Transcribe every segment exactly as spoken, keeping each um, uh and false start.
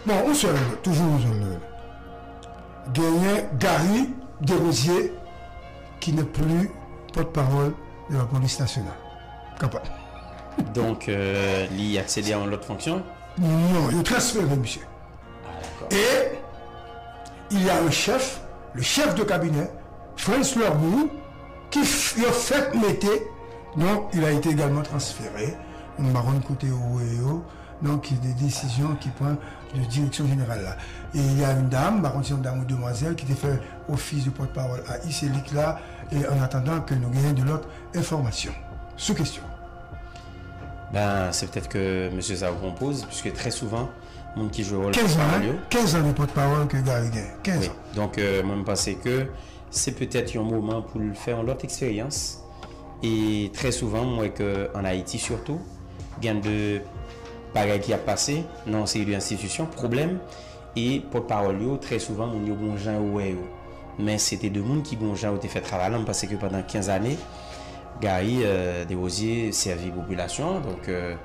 Bon, yon sèl, toujou yon sèl nouvèl. Genyen Gary Desrosiers, qui n'est plus porte-parole de la police nationale. Kapab. Donk, euh, li aksede a yon lòt fonksyon? Non, yo transfere misye. Ah, dakò. Et il y a un chef, le chef de cabinet, Frantz Leurbourg, ki f- yo fèk mete, donc il a été également transféré. M pa konn kote yo voye yo, donc des décisions qui prend de direction générale la. Et il y a une dame, m pa konn si yon dam ou demwazèl, ki te fè ofis de porte-parole a I C L I C la, et en attendant que nous gagnions de l'autre information. Sou kesyon. Ben, se petèt ke mesye sa yo pran poz, puiske trè souvan, moun ki jwe wòl Kenz an, pòtpawòl yo. Kenz an de pòtpawòl ke Gary gen. Kenz Wi. An. Donk, euh, mwen, m panse ke se petèt yon moman pou l fè yon lòt eksperyans. E trè souvan, m wè ke ann Ayiti sitou, gen de bagay ki ap pase nan yon seri de enstitisyon, pwoblèm, e pòtpawòl yo, trè souvan, moun yo gon jan yo wè yo. Men se te de moun ki gon jan yo te fè travay la. M panse ke pandan kenz ane, Gary euh, Desrosiers sèvi popilasyon an. Donk, euh,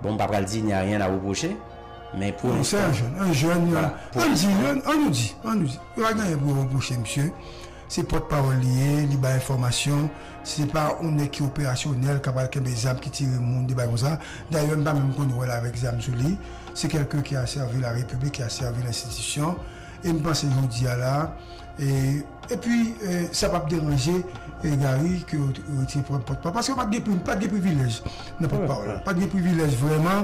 bon, m pa pral di ni a ryen a repwoche, men pou Non, se yon lenstan, jèn, yon jèn, Voilà. an di, an, an nou di, an nou di. Yo pa gen anyen pou yo repwoche misye. Se pòtpawòl li ye, li bay enfòmasyon. Se pa yon nèg ki operasyonèl, k ap al kenbe zam, ki tire moun, de bagay konsa. Dayè, m pa menm konn wè l avèk zam sou li. Se quelqu'un qui a servi la République, qui a servi l'institution. E m panse jodi a la, e, epi, e, sa p ap deranje, e, Gary ke yo yo retire pòtpawòl. Paske pa t gen pri- pa t gen privilèj nan pòtpawòl la. Pa t gen privilèj vrèman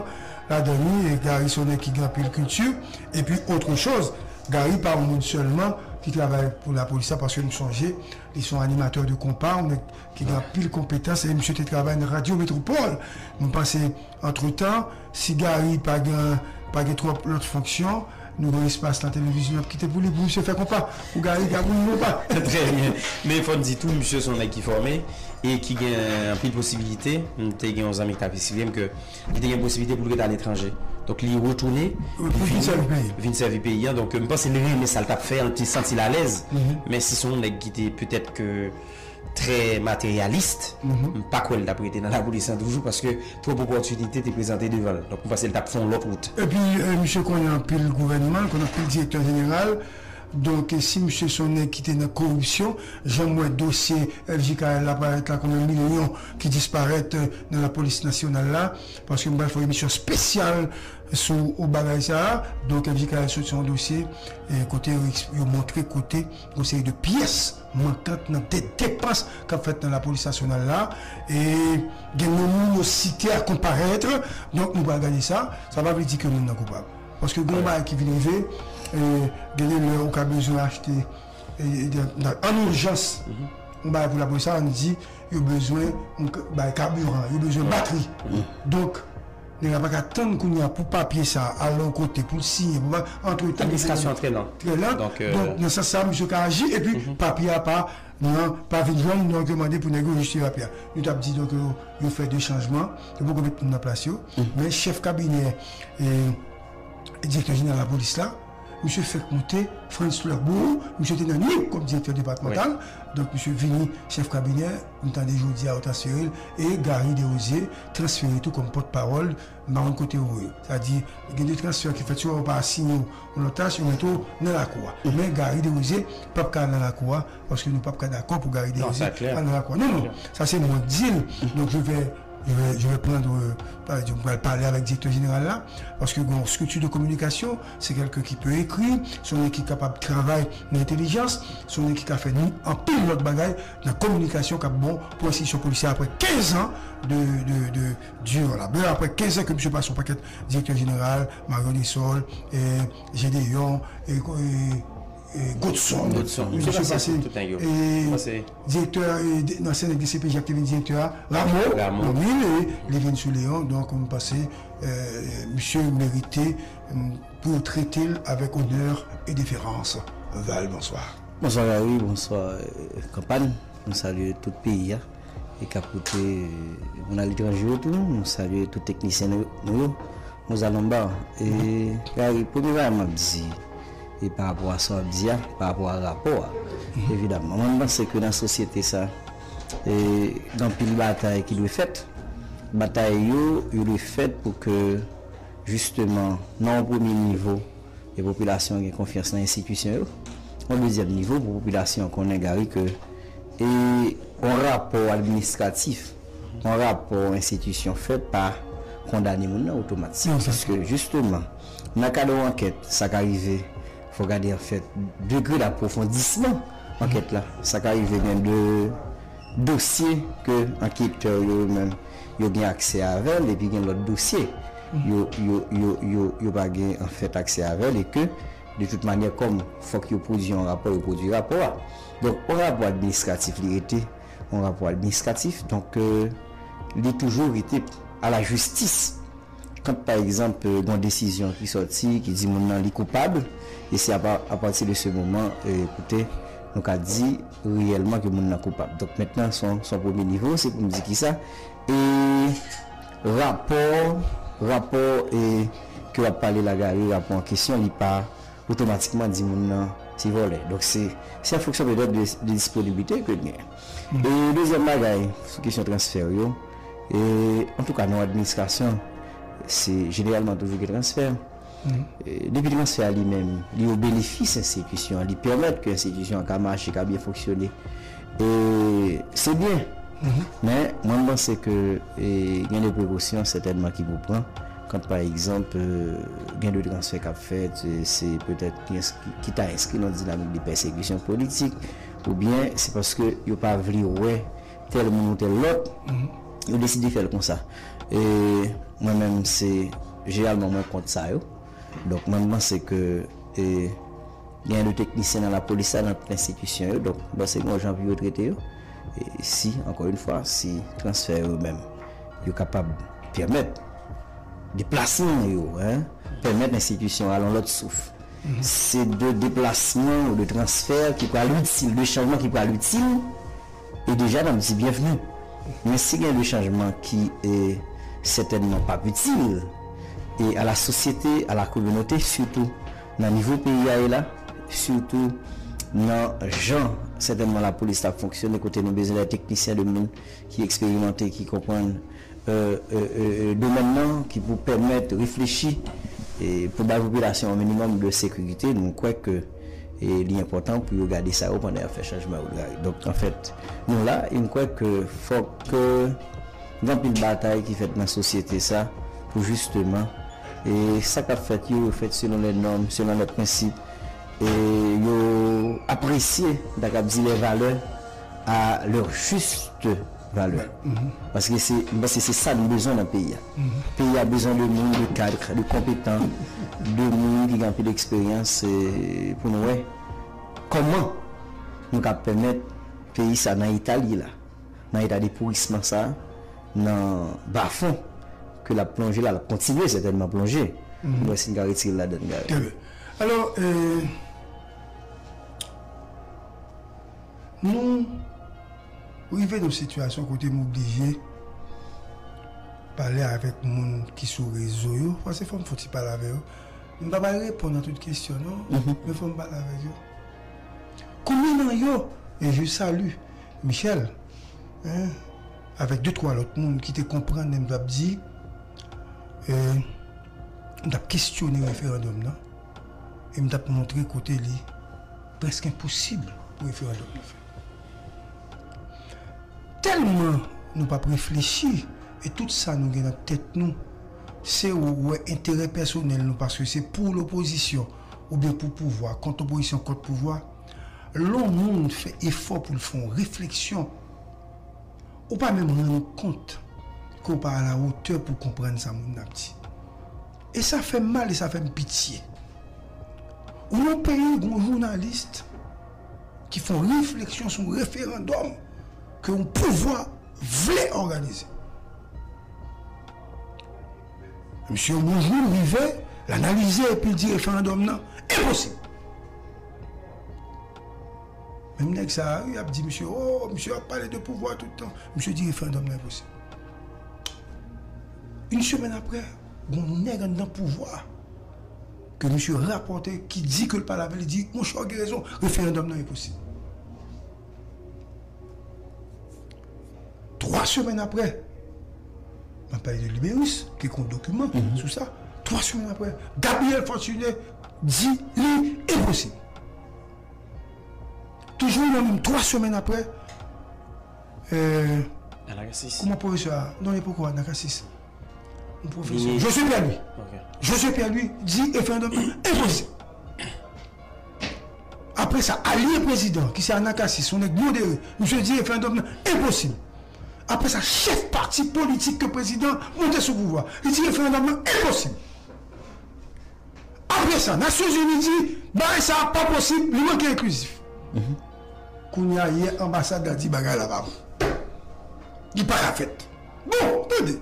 ladan li. E Gary se yon nèg ki gen anpil kilti. Epi, autre chose, Gary pa yon moun sèlman ki travay pou lapolis la, paske m sonje, li se yon animatè de konpa, yon nèg ki gen anpil konpetans, e misye te travay nan Radyo Metropole. M panse, antretan, si Gary pa gen, pa gen twòp lòt fonksyon, nou gen espas nan televizyon, n ap kite pou li, pou misye fè konpa. Pou Gary, Gary pou li konpa. Trè byen. Men fò n di tou, misye se yon nèg ki fòme e ki gen anpil posibilite. M te gen yon zanmi ki t ap eksplike m ke li te gen posibilite pou l ret aletranje. Donk, li retounen, Wi, pou vin sèvi peyi. Vin sèvi peyi an. Donk, m panse li renmen sa l t ap fè, li te santi l alèz. Men si se yon nèg ki te petèt ke trè materyalis, m pa kwè l t ap rete nan lapolis lan toujou, paske twòp opòtinite te prezante devan l. Donk, m panse l t ap fè yon lòt wout. Epi, e, misye konnen anpil gouvènman, konnen anpil direktè jeneral. Donk, e, si misye se yon nèg ki te nan koripsyon, jan m wè dosye F J K L la parèt la, konbyen milyon ki disparèt, e, nan lapolis nasyonal la, paske m pral fè yon emisyon espesyal sou bagay sa a. Donk, F J K L sot sou yon dosye, e, kote yo, yo montre kote yon seri de pyès mankan nan de depans k ap fèt nan lapolis nasyonal la. E gen moun yo site a konparèt. Donk, nou pral gade sa. Sa pa vle di ke moun nan koupab. Paske gen yon bagay ki vin rive, e, gen de lè ou ka bezwen achte, e, de- nan- an ijans, yon bagay pou lapolis sa, ann di, yo bezwen yon k- bay kabiran, yo bezwen batri. Donk, nèg la pa ka tann kounye a pou papye sa al yon kote, pou l siyen, pou pa- antretan, Administrasyon an trè lan. Trè lan. Donk, euh, Donk, nan sans sa, misye ka aji, epi papye a pa, non, pa vin jwenn, donk yo mande pou nèg yo jistifye papye a. Nou t ap di, donk, yo, yo fè de chanjman, yo poko met moun nan plas yo, men chèf kabinè, e, direktè jeneral lapolis la, misye fèk moute, Frantz Leurbourg, misye te nan nip kòm direktè depatmantal, donk misye vini chèf kabinè, nou tande jodi a yo transfere l, e Gary Desrosiers transfere tou kòm pòtpawòl, m pa konn kote yo voye. Sa di, gen de transfè ki fèt, si yo pa asiyen w yon lòt tach, yo mete w nan lakou a. Men Gary Desrosiers p ap ka al nan lakou a, paske nou p ap ka dakò pou Gary Desrosiers al nan lakou a. Non, non, sa se mwen k di l. Donk, je vais, je vais, je vais prendre, euh, par exemple, m pral pale avèk direktè jeneral la, paske gen yon strikti de kominikasyon, se kèlken ki pe ekri, se yon nèg ki kapab travay nan entèlijans, se yon nèg ki ka fè nou anpil lòt bagay nan kominikasyon k ap bon pou enstitisyon polisyè apre kenz an de, de, de, Durant la. Bon, apre kenz an ke misye pase yon pakèt direktè jeneral, Marion Dessol, e, Gédéon, e, e, e, Godson. Godson. Misye Misye pase pase, tout nèg yo. E, Pase. Direktè, e, de- nan C N H D C P J ak te vin direktè a, Rameau, Rameau. Romil, e, li vin sou Leon. Donk, m panse, e, misye merite, m, pou yo trete l avèk onè e deferans. Val, bonswa. Bonswa Gary, bonswa, euh, Kanpàn. Nou salye tout peyi a e k ap koute, euh, moun aletranje yo tou. Nou salye tout teknisyen nou, nou yo. Mozalomba. E Gary, premye bagay m ap di, e pa rapò a sa w ap di a, pa rapò a rapò a, evidaman. Mwen, m panse ke nan sosyete sa, e gen anpil batay ki dwe fèt. Batay yo, yo dwe fèt pou ke, jisteman, nan yon premye nivo, e popilasyon an gen konfyans nan enstitisyon yo. Yon dezyèm nivo, pou popilasyon an konnen, Gary, ke e yon rapò administratif, yon rapò enstitisyon fè pa kondane moun nan otomatik. Paske, jisteman, nan kad yon ankèt, sa ka rive, fò gade, anfèt, degre lapwofondisman ankèt la. Sa ka rive gen de dosye ke anketè yo menm, yo gen aksè avè l, epi gen lòt dosye yo, yo, yo, yo, yo pa gen, anfèt, aksè avè l, e ke, de tout manyè, kòm fòk yo pwodui yon rapò, yo pwodui rapò a. Donk, yon rapò administratif li rete, yon rapò administratif, donk, euh, li toujou rete a la jistis. Kan, pa egzanp, euh, gen yon desizyon ki sòti, ki di moun nan li koupab, e se apa, apati de se moman, euh, koute, nou ka di reyèlman ke moun nan koupab. Donk, mentnan, se yon, se yon premye nivo, se pou m di kisa. E rapò, rapò, e ke w ap pale la, Gary, rapò an kesyon, li pa otomatikman di moun nan se vòlè. Donk, se, se an fonksyon petèt de, de disponiblite ke l genyen. E dezyèm bagay, sou kesyon transfè yo, e, antouka, nan yon administrasyon, se jeneralman toujou gen transfè. E, depi transfè a li menm, li o benefis enstitisyon an, li pèmèt ke enstitisyon an ka mache, ka byen fonksyone. E se byen. Men, mwen, m panse ke, e, gen de prekosyon sètènman ki pou pran. Kan, pa egzanp, e, gen de transfè k ap fèt, e, se petèt ki enskri, ki ta enskri nan dinamik de pèsekisyon politik, oubyen se paske yo pa vle wè tèl moun ou tèl lòt, yo deside fè l konsa. E mwen menm, se jeneralman mwen kont sa yo. Donk, mwen, m panse ke, e, gen de teknisyen nan lapolis la, nan tout enstitisyon yo. Donk, m panse gen yon jan pou yo trete yo. E si, ankò yon fwa, si transfè yo menm, yo kapab pèmèt deplasman yo, en, pèmèt enstitisyon al yon lòt souf. Se de deplasman ou de transfè ki pral itil, de chanjman ki pral itil, e deja n ap di byenvni. Men si gen de chanjman ki, e, sètènman p ap itil, e a la sosyete, a la kominote, sitou nan nivo peyi a ye la, sitou nan jan sètènman lapolis la ap fonksyone, kote nou bezwen de teknisyen, de moun ki eksperimante, ki konprann, e, e, e, e, domèn nan, ki pou pèmèt reflechi, e, pou bay popilasyon yon minimòm de sekirite, nou kwè ke, e, li enpòtan pou yo gade sa yo pandan y ap fè chanjman yo. Donk, anfèt, nou la, e m kwè ke fòk, e, gen anpil batay ki fèt nan sosyete sa pou jisteman, e, sa k ap fèt yo, yo fèt selon lè nòm, selon lè prensip, e yo apresye, m ta kab di, lè valè a lè jis valè. Paske se, m panse se sa nou bezwen nan peyi a. Peyi a bezwen de moun, de kad, de konpetan, de moun ki gen anpil eksperyans, e, pou nou wè kòman nou ka pèmèt peyi sa nan eta l ye la, nan eta de pourisman sa, nan bafon ke l ap plonje la, l ap kontinye sètènman plonje. Mwen, si n ka retire l ladan, Gary. Trè byen. Alò, e, nou rive nan sitiyasyon kote m oblije pale avèk moun ki sou rezo yo, paske fò m fon ti pale avè yo. M pa pral reponn a tout kesyon, non, men fò m pale avèk yo. Konbyen nan yo, e je salue Michel, en, avèk de twa lòt moun ki te konprann, m t ap di, e, m t ap kesyone referandòm nan, e m t ap montre kote li prèske enposib pou referandòm nan fèt. Tèlman nou p ap reflechi, e tout sa nou gen nan tèt nou, se wè enterè pèsonèl nou, paske se pou lopozisyon oubyen pou pouvwa, kont lopozisyon, kont pouvwa. Lè yon moun fè efò pou l fè yon refleksyon, ou pa menm rann ou kont ke w pa alawotè pou w konprann sa moun nan ap di. E sa fè m mal, e sa fè m pitye. Ou nan yon peyi, gen yon jounalis ki fè yon refleksyon sou yon referandòm ke yon pouvwa vle òganize. Misye, yon bon jou, l rive, l analize, epi l di referandòm nan enposib. Menm nèg sa a, wi, ap di misye, oh, misye ap pale de pouvwa tout tan. Misye di referandòm nan enposib. Yon semèn apre, gon nèg anndan pouvwa ke misye rapòte, ki di ke l pale avè l, li di, monchè, w gen rezon, referandòm nan enposib. Twa semèn apre, m ap pale de Liberis, ki gen yon dokiman sou sa, Twa semèn apre, Gabriel Fortuné di li enposib. Toujou nan menm twa semèn apre, euh, Anacasis. Kòman pwofesè a? Non, li poko Anacasis. Yon pwofesè. Josué Pierre-Louis. Ok. Josué Pierre-Louis di referandòm nan enposib. Apre sa, alye prezidan, ki se Anacasis, yon nèg modere, misye di referandòm nan enposib. Apre sa, chèf pati politik ke prezidan monte sou pouvwa, li di referandòm nan enposib. Apre sa, Nasyonzini di bagay sa a pa posib, li manke enklizif. Kounye a, yè anbasad la di bagay la pa bon. Li pa ka fèt. Bon, tande.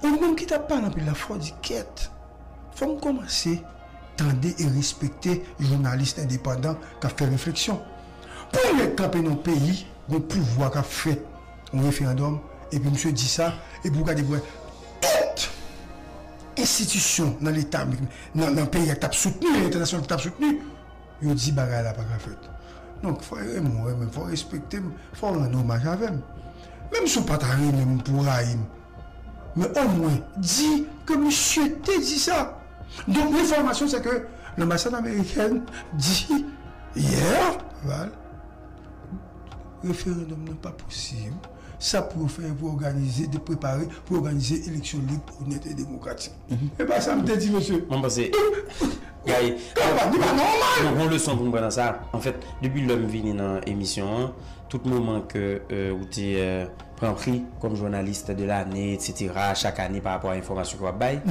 Ou menm ki t ap pale anpil la, fò w di kèt. Fò m kòmanse tande e respekte jounalis endepandan k ap fè refleksyon. Pou yon nèg kanpe nan yon peyi, gon pouvwa k ap fè yon referandòm, epi misye di sa, epi w gade pou wè tout enstitisyon nan Leta, nan, nan peyi a k t ap soutni, entènasyonal ki t ap soutni, yo di bagay la pa ka fèt. Donk, fò w renmen, w renmen, fò w respekte m, fò w rann omaj avè m. Menm si w pa ta renmen m pou w rayi m, men omwen, di ke misye te di sa. Donk, lenfòmasyon, se ke lanbasad amerikèn di yè, Val, referandòm nan pa posib. Sa pou yo fè pou òganize, de prepare, pou òganize eleksyon lib, onèt e demokratik. E pa sa m te di, mesye. Mwen panse, Guy, Li pa, li pa nòmal. Bon, bon leson pou m pran nan sa. Anfèt, depi lè m vini nan emisyon an, tout moman ke, euh, ou te, euh, pran pri kòm jounalis de lane, et cetera, chak ane pa rapò a enfòmasyon ke w ap bay,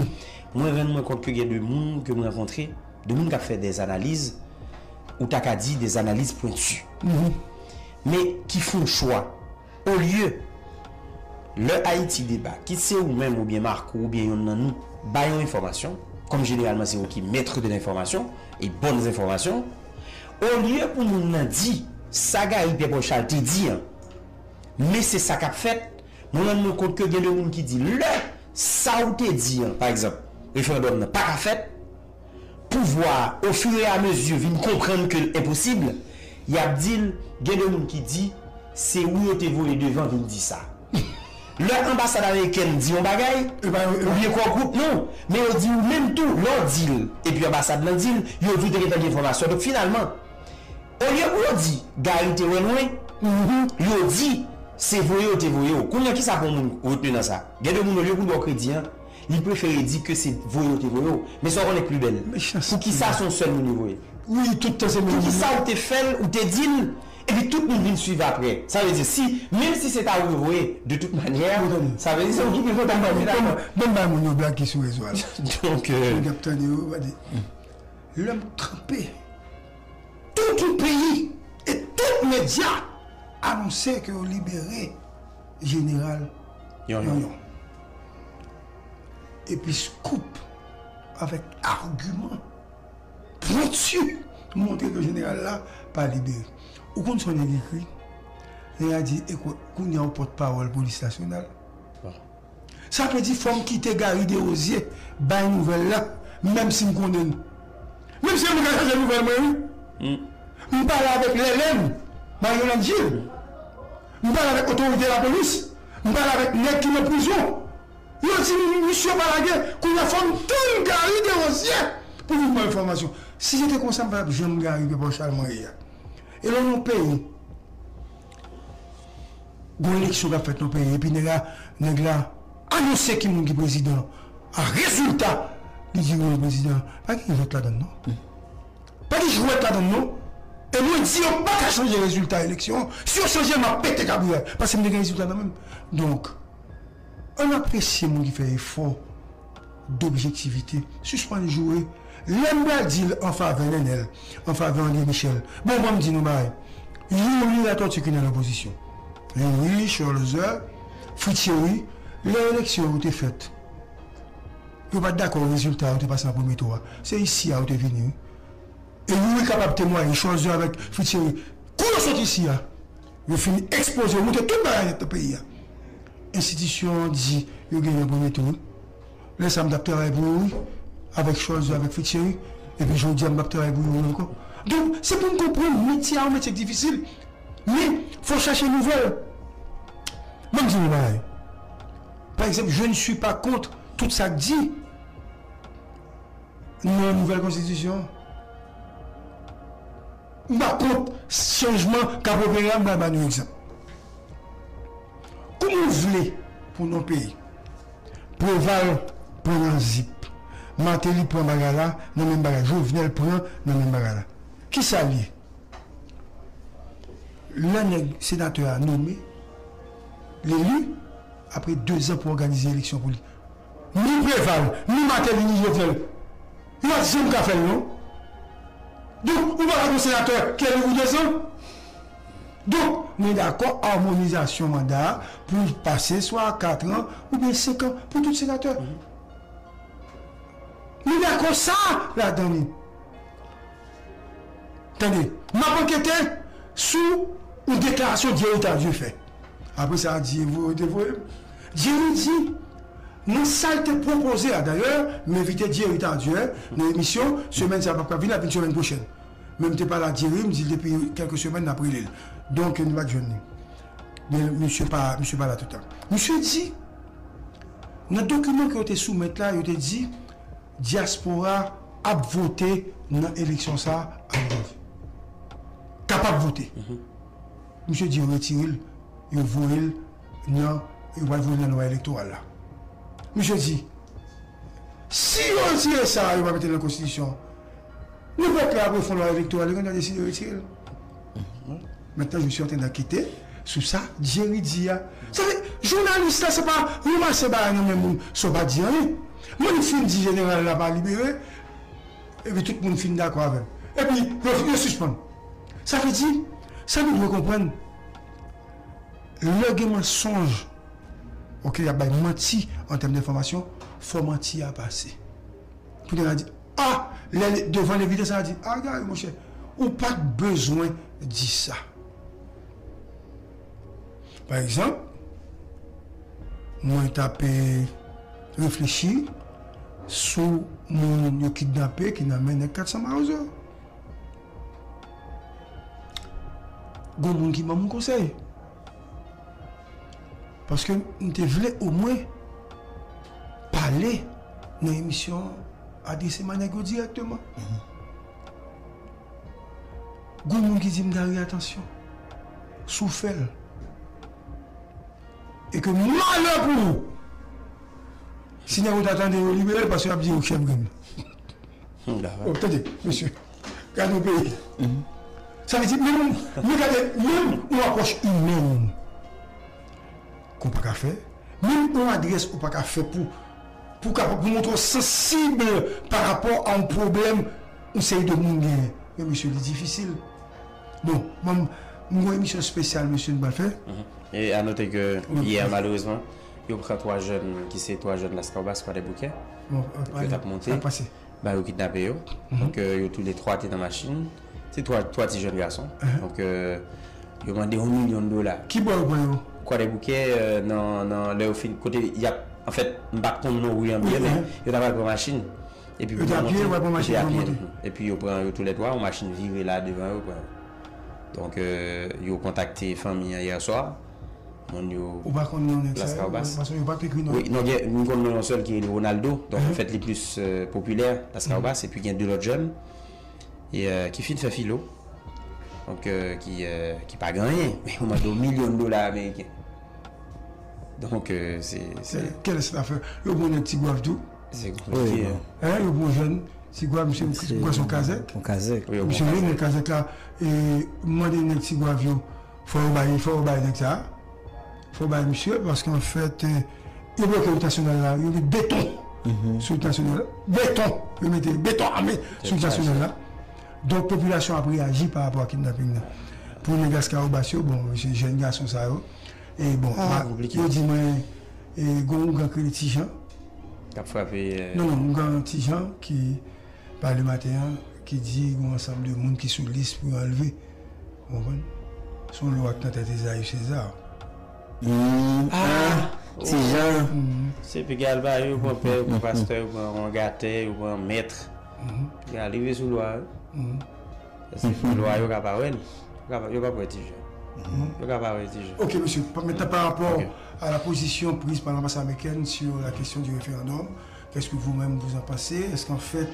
mwen rann mwen kont ke gen de moun ke m rankontre, de moun k ap fè des analyses, ou ta ka di des analyses pointues. Men ki fè yon chwa. Olye, lè Ayiti Deba, kit se ou menm oubyen Marco oubyen yonn nan nou, bay yon enfòmasyon, kòm jeneralman se ou ki maître de l'information, e bonnes informations, olye pou moun nan di sa Gary Pierre Paul Charles te di an, men se sa k ap fèt, mwen rann mwen kont ke gen de moun ki di lè sa ou te di an, pa egzanp, referandòm nan pa ka fèt, pouvwa a, ofireamezi, vin konprann ke l enposib, y ap di l, gen de moun ki di, se ou yo te voye devan vin di sa. Lè anbasad amerikèn di yon bagay, oubyen kò gwoup, non, men yo di ou menm tou, lè w di l, epi anbasad lan di l, yo di w te gentan gen enfòmasyon. Donk, finalman, olye pou yo di, Gary te wè lwen, yo di, se voye yo te voye w. Kounye a, kisa pou yon moun retni nan sa? Gen de moun, olye pou l ba w kredi an, li prefere di ke se voye yo te voye w. Men sa w konnen k pi bèl. Poukisa se yon sèl moun yo voye? Wi, tout tan se menm moun. Poukisa ou te fè l, ou te di l, epi tout moun vin swiv apre? Sa vle di, si, menm si se ta ou yo voye, de tout manyè, sa vle di se ou ki pi kontan. Ban m bay moun yo blag ki sou rezo a la. Donk, euh, nèg ap tande yo, gade. Lè m kanpe, tout yon peyi e tout medya anonse ke yo libere Jeneral Yonyon. Yonyon. Epi Scoop, avèk agiman pwenti, montre ke jeneral la pa libere. Ou konn sa yon nèg ekri? Nèg la di, "Ekot, kounye a w pòtpawòl polis nasyonal." Sa vle di fò m kite Gary Desrosiers bay nouvèl la, menm si m konnen l. Menm si m ka chache nouvèl mwen, wi. M pale avèk Lèlèn, Marie Yolande Gilles. M pale avèk otorite lapolis. M pale avèk nèg ki nan prizon. Yo di m, misye pa lage, kounye a fò m tann Gary Desrosiers pou vin ban enfòmasyon. Si se te konsa, m pa t ap janm Gary Pierre Paul Charles mwen ye a. E lè w nan yon peyi, gon eleksyon k ap fèt nan peyi, epi nèg la, nèg la anonse ki moun ki prezidan a rezilta, li di wi prezidan, pa gen jwèt ladann non. Pa gen jwèt ladann non. E mwen di yo pa ka chanje rezilta eleksyon an. Si yo chanje l, m ap pete kabriyè. Paske m te gen rezilta nan men m. Donk, ann apresye moun ki fè efò d'objektivite. Sispann joure. Lè m pral di l an favè Nènèl, an favè André Michel. Bon, ban m di nou bagay. Youri Latortue ki nan lopozisyon. Youri, Cholzer, Fritz Thierry, lè eleksyon yo te fèt, yo pa t dakò rezilta yo te pase nan premye tou a. Se isi a yo te vini, wi. E Youri kapab temwaye, Cholzer avèk Fritz Thierry. Kou yo sot isi a, yo fin ekspoze, yo montre tout bagay nèt nan peyi a. Enstitisyon an di yo genyen premye tou, wi. Lè sa a, m t ap travay pou Youri, avèk Cholzer, avèk Fritz Thierry, epi jodi a, m p ap travay pou Youri ankò. Donk, se pou n konprann, metye a, yon metye ki difisil. Men, fò w chache nouvèl. Ban m di nou yon bagay. Pa egzanp, je ne suis pas contre Tout sa k di nan nouvèl konstitisyon. M pa kont chanjman k ap opere a, m pral ba nou egzanp. Kouman w vle pou yon peyi? Preval pran nan zip. Martelly pran bagay la nan menm bagay. Jovenel pran nan menm bagay la. Kisa l ye? Lè nèg senatè a nome, l eli, apre dezan pou òganize eleksyon pou li. Ni Preval, ni Martelly, ni Jovenel, yo pa t janm ka fè l non. Donk, ou pa ka gen yon senatè ki eli pou dezan. Donk, mwen dakò amonizasyon manda a pou l pase swa a kat an oubyen senk an pou tout senatè. Mwen dakò sa ladan li. Tande, m ap ankete sou yon deklarasyon Jerry Tardieu fè. Apre sa, Jerry voye, te voye m. Jerry di, nan sa l te pwopoze a, dayè, m envite Jerry Tardieu nan emisyon, semèn sa a p ap ka vin, l ap vin semèn pwochèn. Men m te pale a Jerry, m di l depi kèlke semèn n ap rele l. Donk, nou pa t jwenn li. Men, misye pa, misye pa la toutan. Misye di, nan dokiman ke yo te soumèt la, yo te di, dyaspora ap vote nan eleksyon sa a aletranje. Kapab vote. Misye di yo retire l, yo voye l nan, yo pral voye l nan lwa elektoral la. Misye di, si yo retire sa, yo pa mete l nan konstitisyon, nenpòt lè apre fon lwa elektoral, yo gen dwa deside retire l. Maintenant, je suis en train d'enquêter sou sa Jerry di a. Sa vle, jounalis la, se pa ranmase bagay nan men moun, sa w pa di anyen. Mwen fin di jeneral la pa libere, epi tout moun fin dakò avè m. Epi, yo, yo sispann. Sa vle di, sa nou dwe konprann, lè gen mansonj, oke, y ap bay manti an tèm denfòmasyon, fò manti a pase. Pou nèg la di, a, lè li devan levidans, sa di, a, Gary, monchè, ou pa t bezwen di sa. Pa egzanp, mwen t ap, eh, reflechi sou moun yo kidnape ki nan men nèg kat san Mawozo. Gon moun ki ban m konsèy. Paske m te vle omwen pale nan emisyon an, adrese m a nèg yo dirèkteman. Gon moun ki di m, Gary, atansyon, si w fè l, e ke malè pou ou si nèg yo ta tande yo libere l, paske y ap di yo chèf gang. Oh, tande, mesye. Gade yon peyi. Sa vle di, menm, men gade, menm yon apwòch imèn ke w pa ka fè, menm yon adrès ou pa ka fè pou, pou, ka, pou montre w sansib pa rapò a yon pwoblèm yon seri de moun genyen. Men mesye, li difisil. Bon, mwen, m gon emisyon espesyal, mesye, nou pral fè. E a note ke yè, malerezman, yo pran twa jèn ki se twa jèn Laskawbas, Kwadèboukè. Yo t ap monte. Ba yo kidnape yo. Donk, euh, yo toulè twa te nan machin. Se twa, twa ti jèn gason. Donk, euh, yo mande yon milyon dola. Ki bò yo pran yo? Kwadèboukè, euh, nan, nan, lè yo fin, kote y ap, anfèt, m pa t konn non ri an byen, men yo ta pral pran machin. Epi yo te apye, yo pral pran machin pou yo monte. Epi yo pran yo toulè twa, yon machin vire la devan yo, pran yo. Donk, euh, yo kontakte fanmi an yè swa. Moun yo. Ou pa konn non nèg sa yo? Laskawbas. Paske yo pa t ekri non. Wi, non, gen, m konn non yon sèl ki rele Ronaldo. Donk, anfèt, li plis, euh, popilè, Laskawbas. Epi gen de lòt jèn, e, euh, ki fin fè filo. Donk, euh, ki, euh, ki pa gen anyen. Men yo mande yon milyon dola ameriken. Donk, euh, se, se. Quelle est cette affaire? Yo pran nèg Tigwav tou. Se konplike. Hein, yo pran jèn Tigwav, misye, misye pran yon kazèk. Yon kazèk. Wi, yo pran kazèk. Misye renmen kazèk la. E mande nèg Tigwav yo, fò yo bay, fò yo bay nèg sa. Fò yo bay misye, paske anfèt, eh, yo bloke wout nasyonal la, yo met beton sou wout nasyonal la. Beton! Yo mete beton ame sou wout nasyonal la. Donk, popilasyon ap reyaji pa rapò a kidnaping nan. Pou nèg Laskawobas yo, bon, se jèn gason sa yo. E bon, yo di mwen, e, gon ougan ki rele Ti Jan. K ap frape, eh. Non, non, ougan Ti Jan ki pale maten an, ki di gon ansanm de moun ki sou lis pou yo anlve. Ou konprann? Se yon lwa k nan tèt Ezayi Seza. Hmm, ah, Ti Jan. Se piga l ba yo, yo pran pè, yo pran pastè, yo pran gatè, yo pran mèt. Piga l rive sou lwa, wi. Paske lwa yo ka pa wè l. Yo ka pa, yo pa wè Ti Jan. Yo ka pa wè ti jan. Ok, monsieur. Maintenant, par rapport Ok. à la position prise par l'ambassade américaine sur la question du référendum, qu'est-ce que vous-même vous en pensez? Est-ce qu'en fait,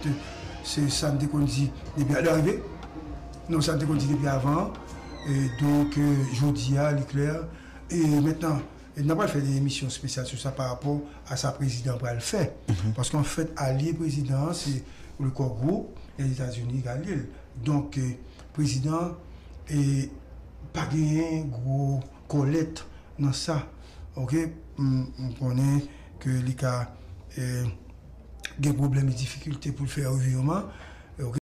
c'est ça nous dit depuis l'arrivée? Non, ça nous dit depuis avant. Et donc, euh, je dis à l'éclair. Et maintenant, n ap fè de emisyon espesyal sou sa pa rapò a sa prezidan pral fè. Paske anfèt, alye prezidan an se le core group, Lèzetazini k alye l. Donk, eh, prezidan eh, pa genyen gwo kòlèt nan sa. Ok, m m konnen ke li ka eh, gen pwoblèm e difikilte pou l fè revirman,